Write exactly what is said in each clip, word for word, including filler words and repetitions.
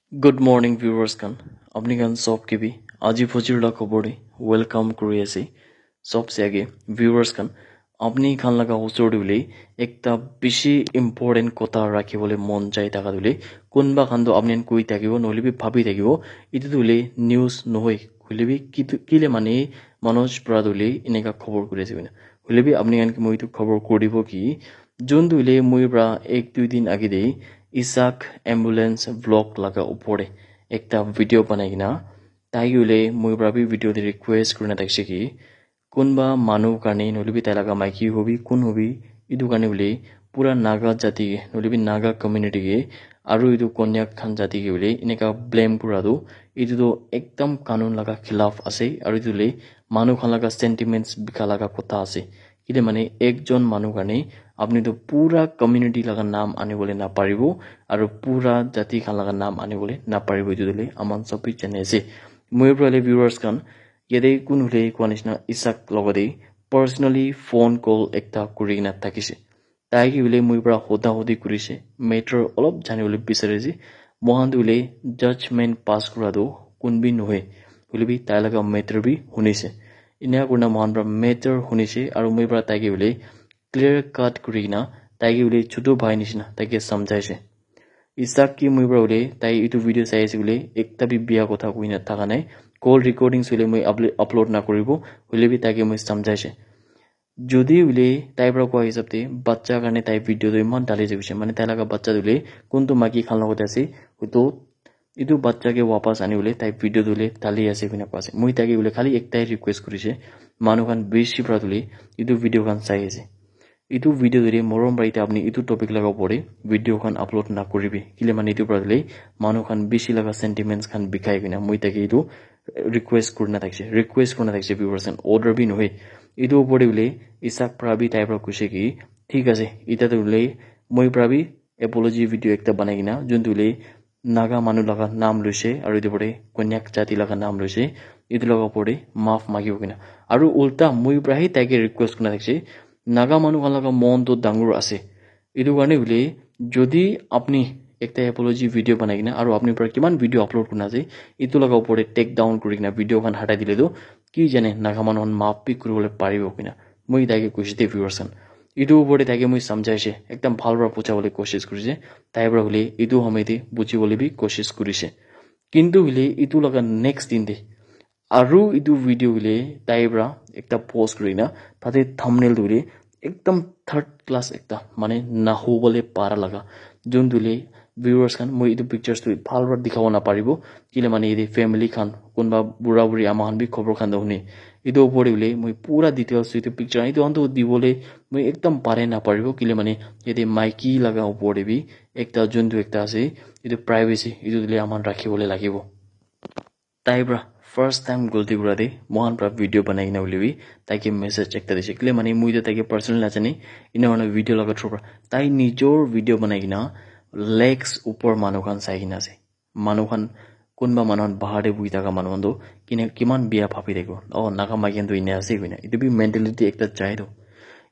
Good morning viewers khan. Apni khan sob ke bi aji fojir la khobor de welcome kuri ase. Sob se age viewers khan, apni khan laga osor de hoile ekta bishi important kotha rakhi bole mon jai thaka de hoile, kunba khan to apni khan koi thakibo, nohole bi bhabi thakibo, etu to hoile news nohoi, hoile bi kitu, kile mane Manoj para to hoile eneka khobor kuri ase koina. Hoile bi apni khan ke moi etu khobor kuri dibo ki, jun to hoile moi para ek dui din age de Isak ambulance vlog laga upor de ekta video banai kena, tai ke hoile moi para bi video de request kurina thakishe ki, kunba manu karne nohole bi tai laga maiki hobi, kun hobi, etu karne hoile pura Naga jati ke, nohole bi Naga community ke, aru etu Konyak khan jati ke hoile eneka blame kura tu, etu tu ekdam kanun laga khilaf ase, aru etu hoile manu khan laga sentiments bika laga kotha ase. Kile mane ekjon manu karne apni tu pura community laga naam ani bole na paribo, aru pura jati khan laga naam ani bole na paribo, etu tu hoile aman sob bi jane ase. Moi para hoile viewers khan, yate kun hoile koa nishina Isak logote personally phone call ekta kuri kena thakishe. Tai ke hoile moi para hoda hodi kurishe, matter olop jani bole bisari ase. Mohan tu hoile judgment pass kura tu kun bi nohoi, hoile bi tai laga matter bi hunishe. Enia kurina mohan para matter hunishe, aru moi para tai ke hoile clear cut kuri kena tai ke hoile chutu bhai nishina tai ke samjhaishe. Isak ke moi para hoile tai etu video sai ase koile ekta bi bia kotha koi na thaka nai. Call recordings hoile moi uplo-, upload na kuribo, hoile bi tai ke moi samjhaishe. Jodi hoile tai para koa hisab te bacha karne tai video tu eman dali jaise, mane tai laga bacha tu hoile kuntu maiki khan logote ase, etu, etu bacha ke wapas ani bole tai video tu hoile dali ase koina koa ase. Moi tai ke hoile khali ektai request kurishe, manu khan bishi para tu hoile etu video khan sai ase, etu video tu hoile morom para ite apni etu topic laga upor de video khan upload na kuribi, kile mane etu para tu hoile manu khan bishi laga sentiments khan bikai koina moi tai ke etu request kurina thakishe, request kurina thakishe viewers khan, order bi nohoi. Etu upor de hoile Isak para bi tai para kuishe ki, thik ase, eta tu hoile moi para bi apology video ekta banai kena, jun tu hoile Naga manu laga naam loishe, aru etu upor de Konyak jati laga naam loishe, etu laga upor de maaf magibo koina. Aru ulta moi para hi tai ke request kurina thakishe, Naga manu khan laga mon tu dangor ase, etu karne hoile jodi apni ekta apology video banai kena aru apni para kiman video upload kurina ase, etu laga upor de take down kuri kena video khan hatai dile tu ki jane Naga manu khan maaf bi kuri bole paribo koina. Moi tai ke kuishe de viewers khan, etu upor de tai ke moi samjhaishe, ekdam bhal para bujha bole koshish kurishe, tai para hoile etu home de buji bole bi koshish kurishe. Kintu hoile etu laga next din de aru etu video hoile tai para ekta post kuri na, tate thumbnail tu hoile ekdam third class ekta, mane nahu bole para laga, jun tu hoile viewers khan, moi etu pictures tu bhal para dikhabo na paribo, kile mane yate family khan, kunba bura buri ama khan bi khobor khan tu hune. Etu upor de hoile moi pura details etu picture etu khan tu dibole moi ekdam pare na paribo, kile mane yate maiki laga upor de bi ekta jun tu ekta ase, etu privacy etu tu hoile ama khan rakhi bole lagibo. Tai para first time galti kura de mohan para video banai kena hoile bi tai ke message ekta dishe, kile mane moi tu tai ke personally na jane, ena hoina video laga through para tai nijor video banai kena lakhs upor manu khan sai kena ase. Manu khan, kunba manu khan bahar de buhi thaka manu khan tu kine kiman bia bhabi thakibo, oh Naga maiki khan tu ena ase koina, etu bi mentality ekta jai tu.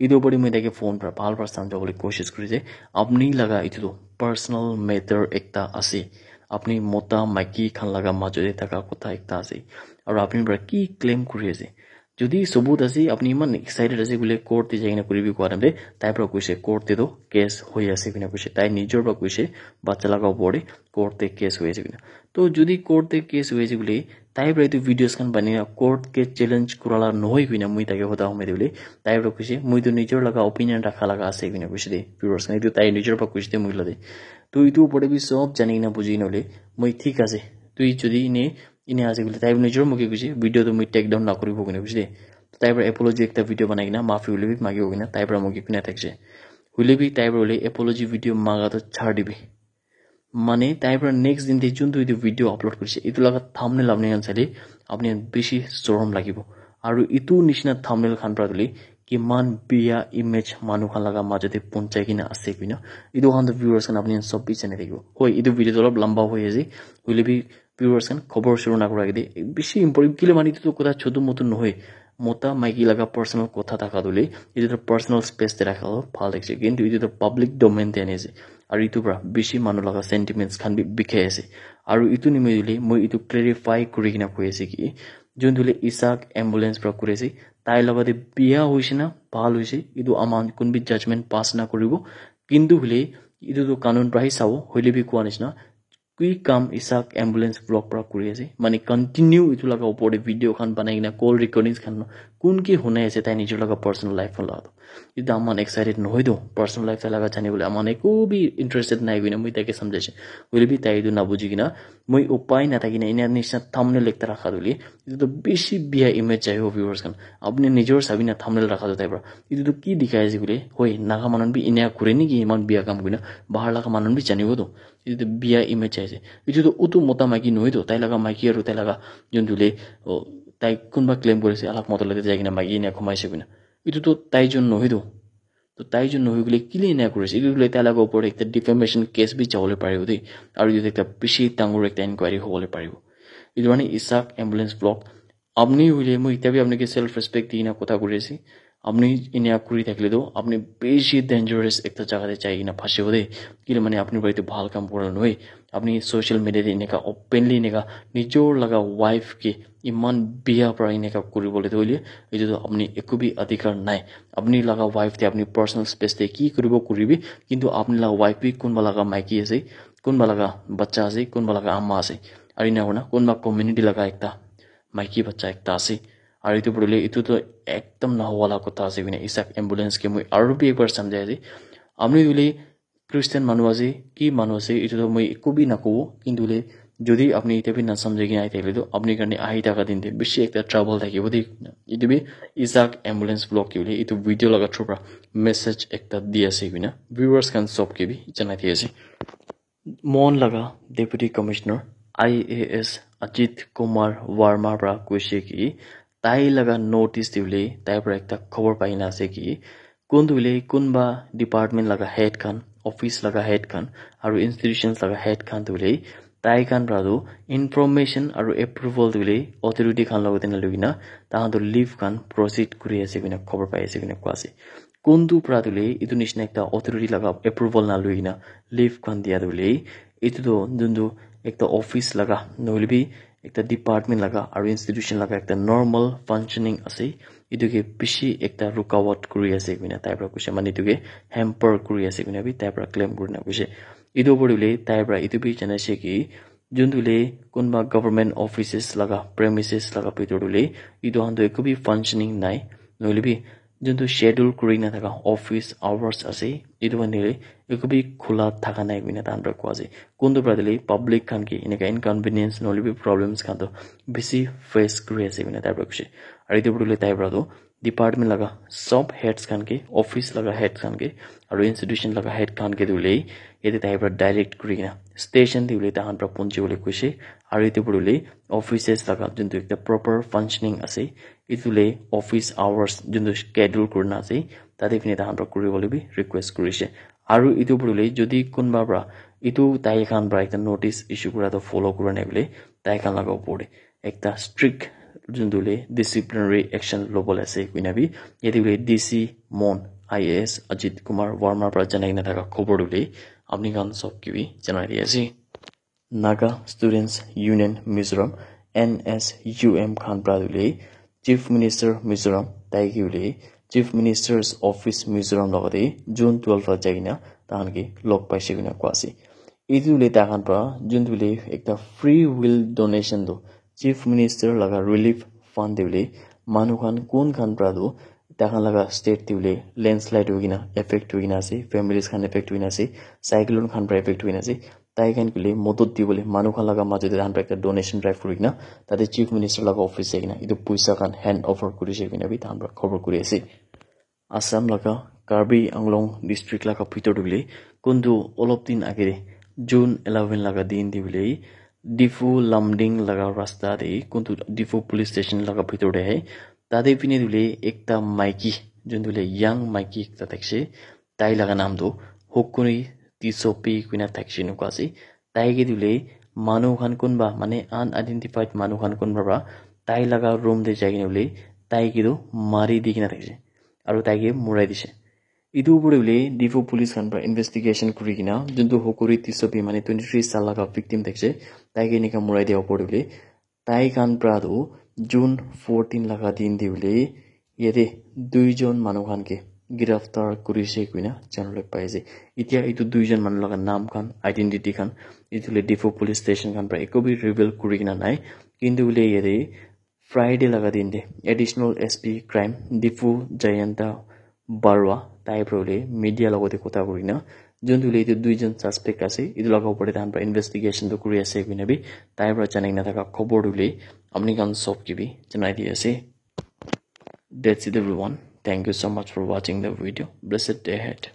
Etu upor de moi tai ke phone para bhal para samjha bole koshish kurishe, apni laga etu tu personal matter ekta ase, apni mota maiki khan laga majo de thaka kotha ekta ase, aru apni para ki claim kuri ase. Jodi sobut ase, apni iman excited ase koile court te jai kena kuribi koa time te tai para kuishe court te tu case hoi ase koina kuishe, tai nijor para kuishe bacha laga upor de court te case hoi ase koina. To jodi court te case hoi ase koile tai para etu videos khan banai na court ke challenge kura la nohoi koina moi tai ke hota humai de bole, tai para kuishe moi tu nijor laga opinion rakha laga ase koina kuishe de viewers khan, etu tai nijor para kuishe de moi la de. To etu upor de bi sob jani kena buji kena hoile moi thik ase, tui jodi ene ene ase koile tai nijor muke kuishe video tu moi take down na kuribo koina kuishe de. Tai para apology ekta video banai kena maafi hoile bi magibo koina tai para muke kuna thakishe. Hoile bi tai para hoile apology video maga tu char dibi. Mane tai para next din te jun tu etu video upload kurishe, etu laga thumbnail apni khan saile apni khan bishi sorom lagibo. Aru etu nishina thumbnail khan para tu hoile kiman bia image manu khan laga majo de punchai kena ase koina. Etu khan tu viewers khan apni khan sob bi jane thakibo. Hoi, etu video tu olop lamba hoi ase. Hoile bi viewers khan khobor shuru na kura ke de. Bishi important, kile mane etu tu kotha chotu motu nohoi. Mota maiki laga personal kotha thaka tu hoile etu tu personal space te rakha tu bhal thakishe. Kintu etu tu public domain te ani ase. Aru etu para bishi manu laga sentiments khan bi bikai ase. Aru etu nimite moi etu clarify kuri kena koi ase ki, juntu le Isaac ambulance para kuri ase, tai laga te biya hoise na bhal hoise, etu aman kun bi judgment pass na kuribo. Kintu hoile etu tu kanun para hi sabo, hoile bi koa nishina, kui kam Isaac ambulance vlog para kuri ase. Mane continue etu laga upor te video khan banai kena call recordings khan kun ke hunai ase tai nijor laga personal life khan laga. Etu aman excited nohoi do, personal life tai laga jani bole aman eko bi interested nai koina moi tai ke samjhaise. Hoile bi tai etu nabuji kena moi upai nathaki na ena nishina thumbnail ekta rakha dole. Etu to bishi biya image jaibo viewers khan. Apni nijor sabi na thumbnail rakha do tai para. Etu to ki dikhai ase koile, hoi, Naga manu bi ena kure niki iman biya kam koina, bahar laga manu bi janibo to. Etu tu biya image ase. Etu tu utu mota maiki nohoi tu, tai laga maiki aru tai laga juntu le, oh, tai kunba claim kuri ase, alak mota logote jai kena maiki ena khumai ase koina. Etu tu tai jun nohoi tu. To tai jun nohoi koile kile ena kuri ase? Etu tu le tai laga upor te ekta defamation case bi jabole paribo de. Aru etu ekta bishi dangor ekta inquiry hobole paribo. Etu karne Isaac ambulance vlog Apni hoile moi itya bi apni ke self respect di kena kotha kuri ase. Apni enia kuri thakile toh apni bishi dangerous ekta jaga te jai kena phasibo de. Kile mane apni para etu bhal kam kura nohoi. Apni social media te eneka openly eneka nijor laga wife ke iman biya para eneka kuri bole toh hoile etu toh apni eku bi adhikar nai. Apni laga wife te apni personal space te ki kuribo kuribi, kintu apni laga wife bi kunba laga maiki ase, kunba laga bacha ase, kunba laga ama ase, aru enia hoina kunba community laga ekta maiki bacha ekta ase. Aru etu pura le etu toh ekdam nahowa la kotha ase koina Isaac ambulance ke moi aru bi ekbar samjhai ase. Apni hoile Christian manu ase, ki manu ase, etu toh moi eku bi nakobo, kintu hoile jodi apni ite bi nasamjhe kena ahi thakile toh apni karne ahi thaka din te bishi ekta trouble thakibo de. Etu bi Isaac ambulance vlog ki hoile etu video laga through pra message ekta di ase koina viewers khan sob ke bi janai di ase. Mon laga Deputy Commissioner I A S Ajit Kumar Verma pra koise ki tai laga notice te hoile tai pra ekta khobor pai na ase ki kuntu hoile kunba department laga head khan, office laga head khan aru institutions laga head khan tu hoile tai khan pra tu information aru approval tu hoile authority khan logote na loi kena tai khan tu leave khan proceed kuri ase koina khobor pai ase koina koa ase. Kuntu pra tu hoile etu nishina ekta authority laga approval na loi kena leave khan dia tu hoile etu tu juntu ekta office laga nohoile bi ekta department laga aru institution laga ekta normal functioning ase. Etu ke bishi ekta rukawat kuri ase koina tai pra koise, mane etu ke hamper kuri ase koina bi tai pra claim kuri na koise. Etu opor te hoile tai pra etu bi janai ase ki juntu hoile kunba government offices laga premises laga bitor te hoile etu khan tu eku bi functioning nai, nohoile bi juntu schedule kuri na thaka office hours ase, etu khan hoile eku bi khula thaka nai koina tai khan pra koa ase. Kuntu pra tu hoile public khan ke eneka inconvenience nohoile bi problems khan tu bishi face kuri ase koina tai pra koise. Aru etu opor te hoile tai pra tu department laga sob heads khan ke, office laga heads khan ke aru institution laga head khan ke tu hoile yate tai pra direct kuri kena station te hoile tai khan pra punchi bole koise. Aru etu opor te hoile offices laga juntu ekta proper functioning ase, etu le office hours juntu schedule kuri na ase, tate fine tai khan pra kuri bole bi request kuri ase. Aru etu opor te hoile jodi kunba pra etu tai khan pra ekta notice issue kura tu follow kura nai bole tai khan laga opor te ekta strict juntu hoile disciplinary action lobole ase koina bi yate hoile D C Mon I A S Ajit Kumar Verma pra janai kena thaka khobor tu hoile apni khan sob ke bi janai di ase. Naga Students Union Mizoram, N S U M khan pra tu hoile Chief Minister Mizoram tai ke hoile Chief Minister's Office Mizoram logote June twelve la jai kena tai khan ke log paise koina koa ase. Etu hoile tai khan pra juntu hoile ekta free will donation tu Chief Minister laga relief fund te hoile manu khan kun khan pra tu tai khan laga state te hoile landslide hoi kena affect hoi kena ase, families khan affect hoi kena ase, cyclone khan pra affect hoi kena ase, tai khan ke hoile modot di bole manu khan laga majo te tai khan pra ekta donation drive kuri kena tate Chief Minister laga office jai kena etu poisa khan hand over kuri se koina bi tai khan pra khobor kuri ase. Assam laga Karbi Anglong district laga bitor te hoile kuntu olop din age te June eleven laga din te hoile Diphu Lumding laga rasta te kuntu Diphu police station laga bitor te tate fine tu hoile ekta maiki juntu hoile young maiki ekta thakise, tai laga naam tu Hukuri Tissopi koina thakise koina koa ase. Tai ke tu hoile manu khan kunba mane unidentified manu khan kunba pra tai laga room te jai kena hoile tai ke tu mari di kena thakise aru tai ke murai dise. Etu opor te hoile Diphu police khan para investigation kuri kena juntu Hokuri Tissopi mane twenty three saal laga victim thakise tai ke enika murai dia opor te hoile tai khan para tu June fourteen laga din te hoile yate duijon manu khan ke giraftar kurise koina janibole pai ase. Etia etu duijon manu laga naam khan, identity khan etu hoile Diphu police station khan para eko bi reveal kuri kena nai, kintu hoile yate Friday laga din te additional S P crime Diphu Jayanta Barua tai para hoile media logote kotha kuri kena juntu hoile etu duijon suspect ase etu laga opor te tahan para investigation tu kuri ase koina bi tai para janai kena thaka khobor tu hoile apni khan sob ke bi janai di ase. That's it everyone. Thank you so much for watching the video. Blessed day ahead.